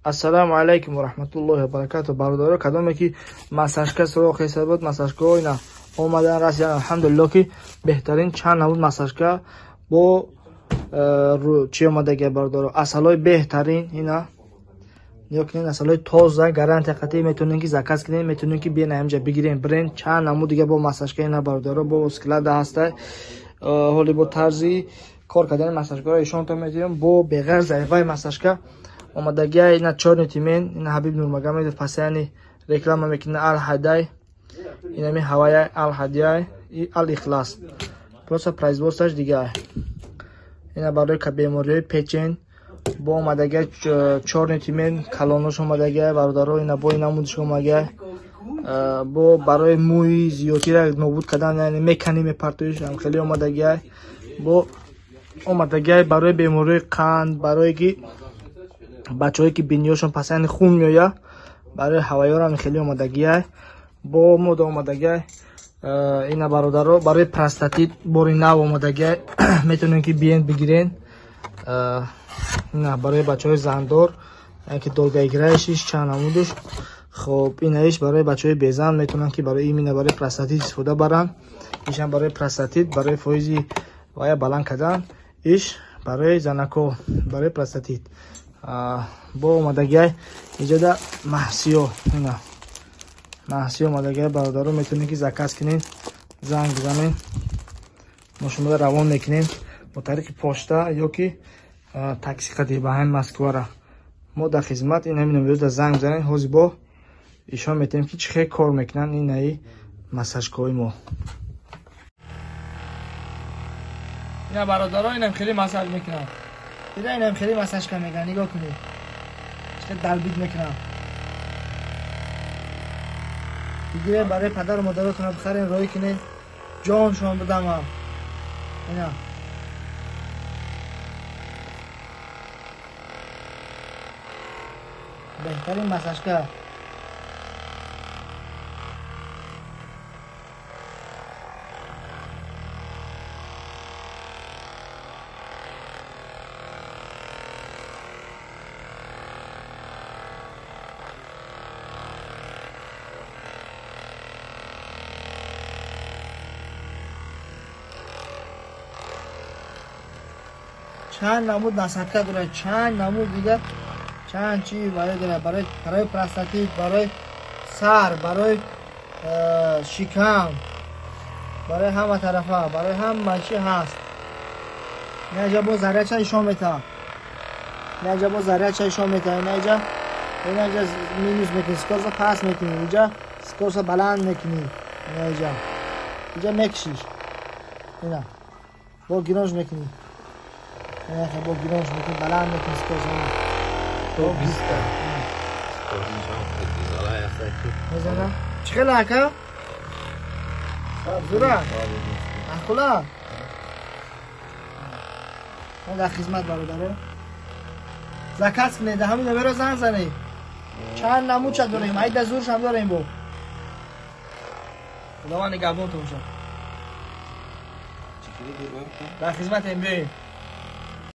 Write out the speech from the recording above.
Ассалому алайкум ва раҳматуллоҳи ва баракатуҳ. Бародаро, кадоме ки массажка суроғ ҳисоб буд, массажкаҳо ина омадан расидан, алҳамдулиллоҳ, ки беҳтарин чанд намуд массажка бо чи омадагия, бародаро, асалҳои беҳтарин ина нигоҳ кунед, асалҳои тоза, гарантия қатъӣ, метавонед ки заказ кунед, метавонед ки биён ҳаминҷа бигирен, бирен. Чанд намуд дига бо массажка ина, бародаро, бо склада ҳаста. Ҳоли бо тарзи кор кардани массажкаро ишонтон медиҳем. Бо беғайр заифаи массажка омадагия ина чорни тимен, ина Ҳабиб Нурмагомедов пасаяни реклама мекунад, Ал Ҳадай, инами ҳавая Ал Ҳадияй и Ал Ихлас, просто производствош дигар. Ина барои бемориҳои печен бо омадагия чорни тимен калонош омадагия, бародаро, ина бо ина мудиш омадагия, бо барои мӯи зиёдтира нобуд кардан, яъне мекани мепартоиш ҳам хеле омадагия, бо омадагия барои бемориҳои қанд, барое ки бачаҳое ки биниёшон пасаяни хун меояд, барои ҳавайёрам хеле омадагия, бо мода омадагия. Ина бародаро, барои простатит бори нав омадагия, метавонед ки биен бигирен. Ина барои бачаҳои зандор, яъне ки долгоиграющиш чанд намудуш. Хоб, инаиш барои бачаҳои безан, метавонанд ки барои именно барои простатит истифода баранд. Ишам барои простатит, барои фоизи вая баланд кардан, иш барои занако, барои простатит. Бо омадагиай иҷода маҳсиё, ина маҳсиё омадагиай, бародаро, метавонед ки заказ кунед, занг бизанед, мо шуморо равон мекунем бо тариқи почта ё ки такси қади ба ҳамин Москвара. Мо дар хизмат, ин ҳамин номерда занг бизанед, ҳозир бо ишон метавонем ки чӣ хел кор мекунанд инаи массажкаҳои мо. Ина бародаро, инам хеле массаж мекунанд. Дида, инам хеле массажка мекунанд, нигоҳ кунед, чӣ хел далбид мекунанд. Бигиред, барои падару модаротонро бихарен, роҳӣ кунед, ҷоншон бидамам. Ина беҳтарин массажка. Чанд намуд насадка дорад, чанд намуд дига, чанд чи барои дорад, барои простатит, барои сар, барои шикам, барои ҳама тарафа, барои ҳама чи ҳаст. Инаҷа бо заряча ишон метавад, инаҷа бо заряча ишон метавад, инаҷа минус мекунӣ, скорса паст мекунӣ, иҷа скорса баланд мекунӣ, инаҷа иҷа мекишиш, ина бо гиронж мекунӣ, бо гиронж мекунӣ, баланд мекунӣ скорса. То 20. Мезана? Чӣ хел ака? Зура? Ахула? Мо дар хизмат, бародаро. Заказ кунед, ҳамин номеро занг занед. Чанд намудча дорем, айда зуршам дорем бо. Худованд нигаҳбонтон бошад. Дар хизматем, биёед.